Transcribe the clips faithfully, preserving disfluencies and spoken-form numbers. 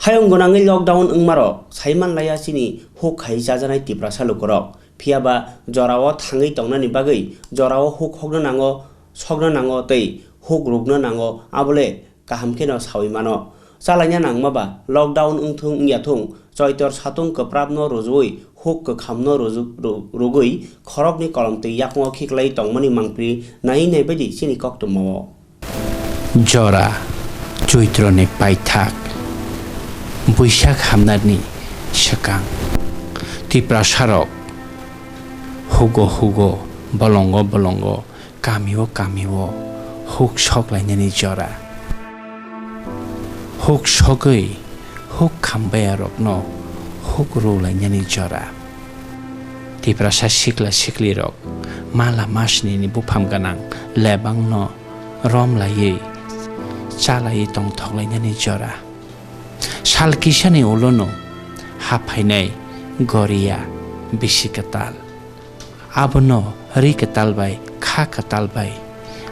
Hayung gwnangwi lockdown wngmarok sai manlaiya chini huk khai chajaknai Tiprasa lukurok. Phiyaba jorao thangwi tongnani bagwi jorao huk hokna nango, sokna nango tei huk rukna nango, abole kaham kheno saui mano. Chalaina nangma ba lockdown wngthung wngyathung, choitor satung kwprapno rwjui huk kwkhamno rwju-, ru-, rwgwi khorokni kolomtwi yakungo khiklai tongmani mangpili naiwi naibaidi chini koktwmao. Jora, Choitroni paithak, Buisak hamnarni swkang, Tiprasarok hugo hugo, bolongo bolongo, kamio kamio huk soklainani jora. Huk sogwi huk khambayarokno huk rwlainani jora. Tiprasa sikla siklirok mala masnini buphang gwnang lebangno rom laiwi cha laiwi tongthok lainani jora. Sal kisani ulono haphainai goriya bisi kwtal. Abono ri kwtal bai kha kwtal bai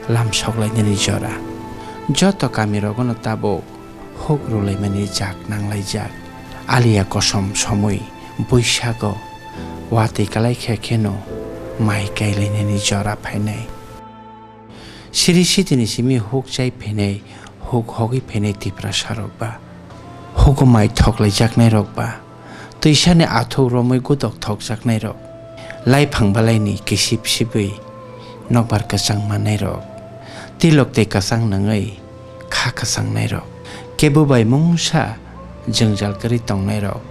lamsok lainani jora. Joto kamirogono tabuk huk rwlaimani jak nanglaijak. Aliya kosom somwi Buisago watwi kalai khe kheno mai kailainani jora phainai. Siri sitini simi huk chai phainai, huk hogwi phainai Tiprasarok ba. Hugo mai thoklaijaknairok ba. Twisani athuk romwi gudok thokjaknairok. Laiphang balaini kisip sibwi nokbar kwchang mannairok. Tilok tei kwchang nangwi kha kwchangnairok, kebo bai mungsa jwngjal kwrwi tongnairok,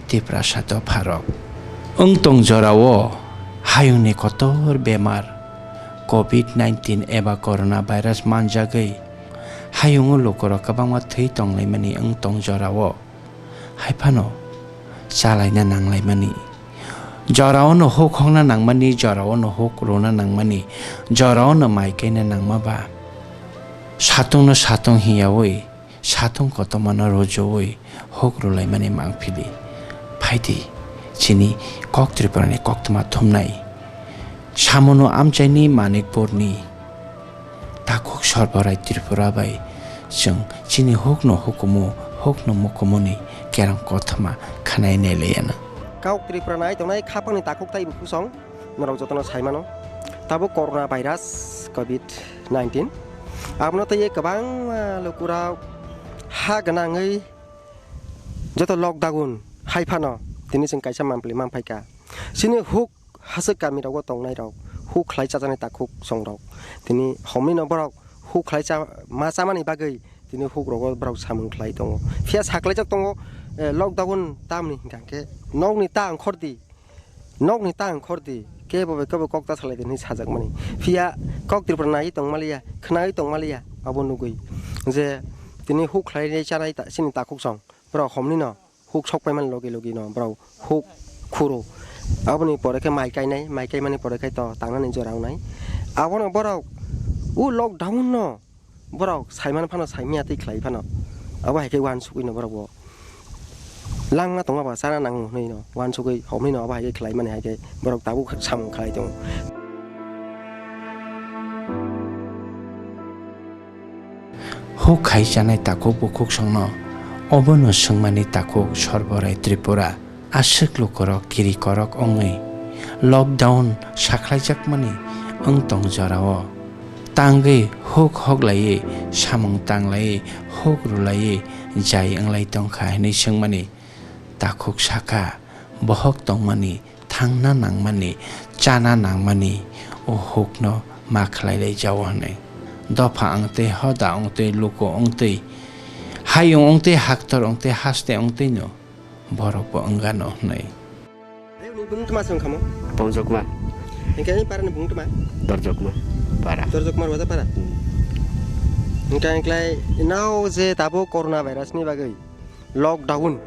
Tiprasa dopharok. Wng tong jorao hayungni kotor bemar covid nineteen eba corona virus manjagwi hayungo lukurok kwbangma thwi tonglaimani wng tong jorao. Hai phano chalaina nanglaimani. Joraono huk hokna nangmani, joraono huk rwna nangmani, joraono mai kaina nangma ba. Satungno satung hiyaui, satung kotormano rwjui huk rwlaimani mangpili. Phaidi, chini kok Tripurani koktwma thumnai. Samono amchaini Manikpurni takhuk Sorborai Tripura bai chwng chini hukno hukumu, hukno mukumuni kerong kothoma khanai nailaiyanw. Kok Tripura nai tongnai khapangni takhuk tai bukhuk song norok jotono saimano. Tabuk corona virus covid nineteen. Abono twiwi kwbangma lukurok ha gwnangwi joto lockdown hai phano tini chwng kaisa mampli manphaikha. Chini huk hachwk kami rogo tongnai rok, huk khlai chajaknai takhuk song rok. Tini homni no borok huk khlai cha-, ma chamani bagwi tini huk rogo borok samung khlai tongo. Phiya saklaijak tongo, eh, lockdown tamni hingka khe nokni ta ongkhor di, nokni ta ongkhor di, kebo bai kebo kok ta salai di hinwi sajak mani. Phiya kok Tripura naiwi tong maliya, khnawi tong maliya, abo nugwi je tini huk khlai chanai ta, chini takhuk song. Borok homni no huk sok paimani logi logi no borok huk khuro. Aboni pore khe mai kainai, mai kaimani pore khe to tangnani jora wngnai. Abono borok o lockdown no borok saiman phano saimya twi khlai phano. Abo hai khe uansugwi no borok bo langma tongma ba chana nango hwnwi no uansugwi homni no abo hai khe khlai mani hai khe borok tabuk samung khlai tongo. Huk khai chanai takhuk bukhuk songno obono swngmani takhuk Sorborai Tripura aswk lukurok kiri korok wngwi lockdown sakhlaijakmani wng tong jorao tangwi huk hoklaiwi samung tanglaiwi huk rwlaiwi jai wnglai tongkha hinwi swngmani takhuk sakha bohok tongmani thangna nangmani, chana nangmani, o hukno ma khlai lai jao hwnwi. Dopha wngtwi, hoda wngtwi, luku wngtwi, hayung wngtwi, haktor wngtwi, haste wngtwino borokbo wngano hwnwi. Ayoni bumung tma se wngkhamo? Pongjokma. Hingke parani bumung tma? Dorjokma. Para. Dorjokma Rwada para? Hmm. Hingke hingklai nao je tabo corona virus ni bagwi lockdown,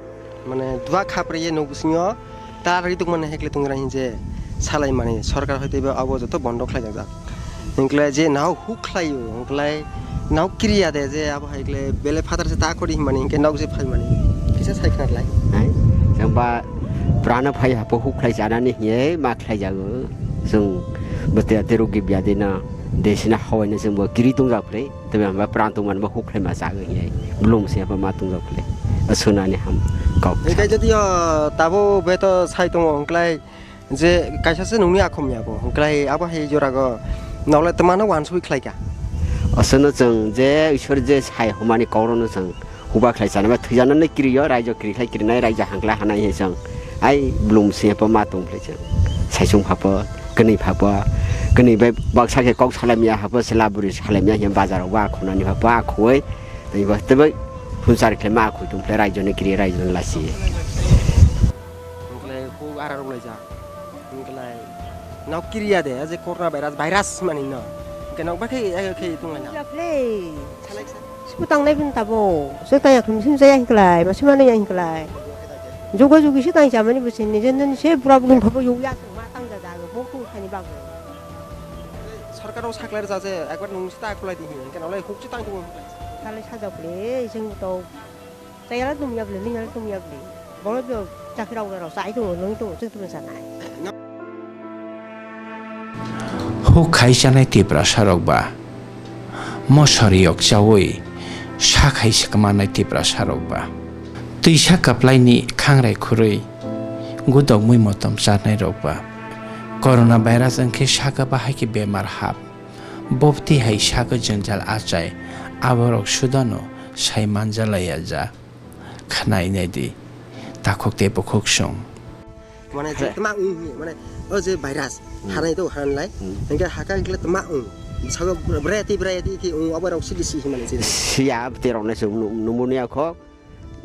mane dua khapre ye nok bisingo ta rwi tongmani hekle tongra hinje salai mani sorkar hoite bo abo joto bondo khlai jak. Hingkle je nao huk khlai o, hingkle nao kiriya de je abo hai kle bele phatar se ta khori himani hingke nok je phai mani kisa sai khna lai. Hai, jang ba prana phai hapo huk khlai janani hiye ma khlai jago. Jang bete ate rogi biade na desina hawai na jang bo kiri tong jak pre. Tebe hamba pran tongmani bo huk khlai ma chago hiye. Blung se hamba ma tong jak khle. Sunani ham kok. Hinkhe jodi o tabo beto sai tongo hwnklai je kaisa se nungni akhom ya bo hwnklai abo hai jora go nole twmano wansugwi khlai kha. Aswkno chwng je Ishwar je sai hwnmani kok rokno chwng huba khlai chanai ma thwijanani kiriyo raijo kiri khlai kirinai raijo hangkhlai hanai hai chwng ai blum singya po ma tong phlai chwng saisung phapo kwnwi phapo kwnwi bai baksa khe kok salamya hapo chwla bwrwi salamya hiya bazar o ba khonani phapo a khoi. Tei bo tei bai hunchar khe ma khoi tong phlai raijo ni kiri raijo ni lasi. Hwnklai huk ara rok laijak. Hwnklai nok kiriya de je corona virus, virus mani no. Hwnkhe nok bakhe ya khe tong laina. Ya play. Salai sa. Sibu tang lai bin tabo. Se tang ya khum sim jaya hwnklai, ma sim ano ya hwnklai. Juga jugi se tang jamani busin ni jen jen se pura bulung phabo yugya se ma tang ja ja bo ku khani bago. Sarkar o saklar ja je ekbar nung se ta khulai di hin. Hwnkhe nok lai huk se tang tu. Salai sajak le jeng to. Chayala tum yable, lingal tum yable. Bolo bo chakra ura rok chai tongo, nung tongo, chwng tongo sanai. Huk khai chanai Tiprasa rok ba mosori yok chaui sa khai se kwmanai Tiprasa rok ba twisa kaplai ni khangrai khurui gudok mui motom chanai rok ba corona virus wngkhe saka bahai khe bemar hap bobti hai saka jwngjal achai aborok sudano sai manjalaiya ja. Khwnai nai di, takhuk tei bukhuk song. Mane je Hre. Tma wng hi, mane o je virus, Hmm. Hanai to hanlai, Hmm. Hingke haka hingkle tma wng, sago brayati brayati ki wng, obo rok sigi si himani je. Siya bwtwi rok nai se nu-, numuni akho,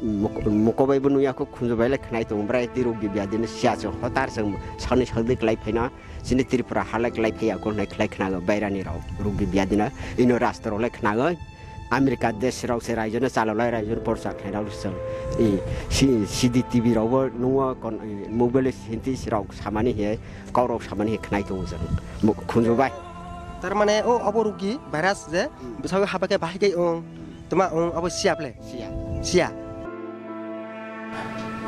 muk-, muko bai bo nuya kho khunju bai le khnai tongo, brayati rok di biya dini siya se hotar se sakni sakdi klai phaina. Chini Tripura ha le klai phaiya, kok nai khlai khnago bairani rok, rugwi biyadino ino rastro le khnago. America desh rok se raijano chalolai raijano porsa khlai rok se. I, si, C D T V rok bo nungo kon, i, mobile scientist rok samani he, kok rok samani he khnai tongo jang. Mo-, khunju bai. Tar mane o obo rugwi virus je, hmm, bwsago haba khe bahai khe ong, tma ong obo siya ple. Siya. Siya.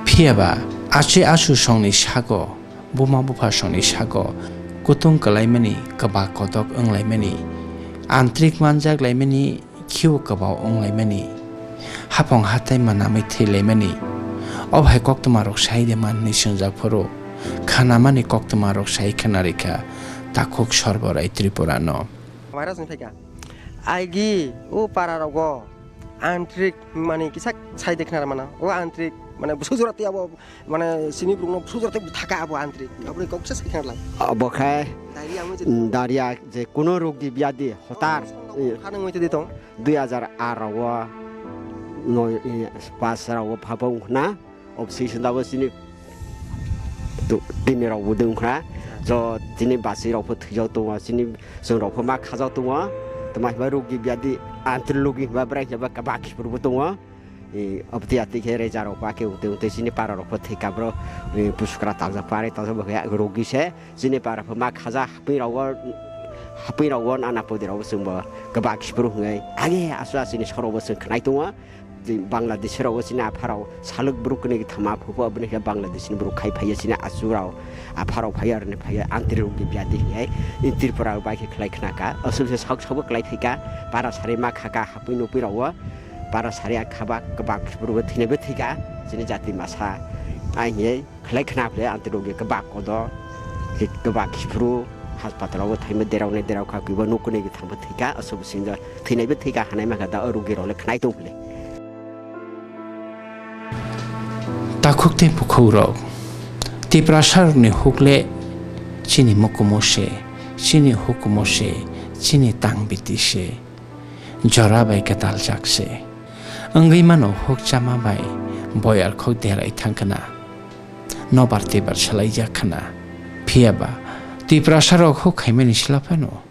Phiya ba, achi asu songni sago, buma bupha songni sago, kutung kwlaimani, kwba kotok wnglaimani, antrik manjak laimani, khiu kwbao wnglaimani, hapong hatai manamwi thwilaimani, o hai koktwma rok sai de manwi swngjak phuru, khanamani koktwma rok sai khna rikha, takhuk Sorborai Tripura no. Virus ni phaikha. Aigi, o para rogo, Antrik mani kisa sai de khna mano. O antrik mane busu jora te abo mane sini burung no busu jora te thaka abo antrik. Aboni kok kisa sai khna lai. Abo khai Diarrhea wngwi je mm, diarrhea je kuno rog di biadi hotar. Khana wngwi te tong. Dui hajar ar o no pas o phabo wngkhna. Obsession dabo chini tu-, tini rok bo dungkha. Jo chini basi rok pho thwijak tongo, chini chwng rok pho ma khajak tongo. Tama hiba rogi biadi antri logi hiba bwrai hiba kaba khipur bo tongo. E, obti ati khe reza rok pa khe ute ute chini para rok pho thika bro. E, pusukra tajak pare tajak bo khe rogi se. Chini para pho ma khaja hapui rogo, hapui rogo nana podi rogo chwngbo kwbak sipru hwnwi age aswk aswkni sorokbo chwng khwnai tongo. Bangladesh rogo chini apharok saluk bruk kwnwi thama phubo aboni khe Bangladesh ni bruk khai phaiya chini achu rok apharok phaiya aroni phaiya antri rok biya di hai Tripura bai khe khlai khna ka aswk se sak sabo khlai phaika para sari ma khaka hapui nupui rogo para sari khaba kwbak sipru thwinaibo thwika chini jati masa ai hwnwi. Khlai khna phle antri rogi kwbak kodo, kwbak kiphuru, hospital o thaima derok nai derok kha, kibo nuk kunui thangbo thwika, aswk bising do thwinai bo thwika, hanai ma kha da, o rogi rok le khnai tong phle. Takhuk tei bukhuk rok, Tiprasa rok ni huk le chini mukumu se, chini hukumu se, chini tang biti se. Jora bai kwtal jak se. Wngwi mano huk chama bai boyar khok derai thang khna. Nobar tibar salaijak khna. Phiya ba Tiprasa rok huk khaimani sla phano.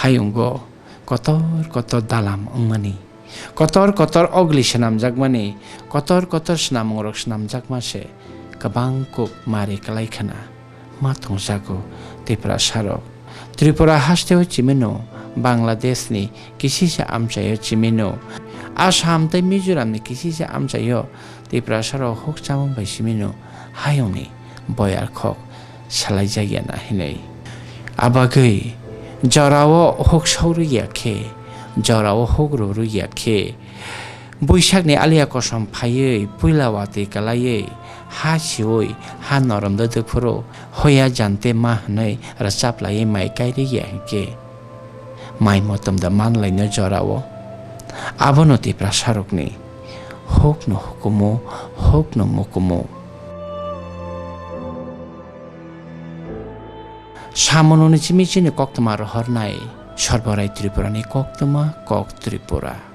Hayungo kotor kotor dalam wngmani. Kotor kotor ogli swnamjakmani. Kotor kotor swnamung rok swnamjakma se. Kwbang kuk mari kwlai khna. Ma tongjago Tiprasa rok. Tripura hasteo chimino, Bangladesh ni kisisa amchaio chimino, Assam tei Mizoram ni kisisa amchaio Tiprasa rok huk chamung bai chimino hayungni boyar khok salaijak ya na hinwi. Abagwi jorao huk saurwi ya khe, jorao huk rurwi ya khe, Buisakni aliya kosom phaiwi puila watwi kwlaiwi ha siwi ha norom dwdwk phuru hoya jante ma hwnwi rwchap laiwi mai kairwi ya hinkhe mai motom da man laino jorao. Abono Tiprasarokni hukno hukumu, hukno mukumu. Samononi chimi chini koktwma rohornai Sorborai Tripurani koktwma Kok Tripura.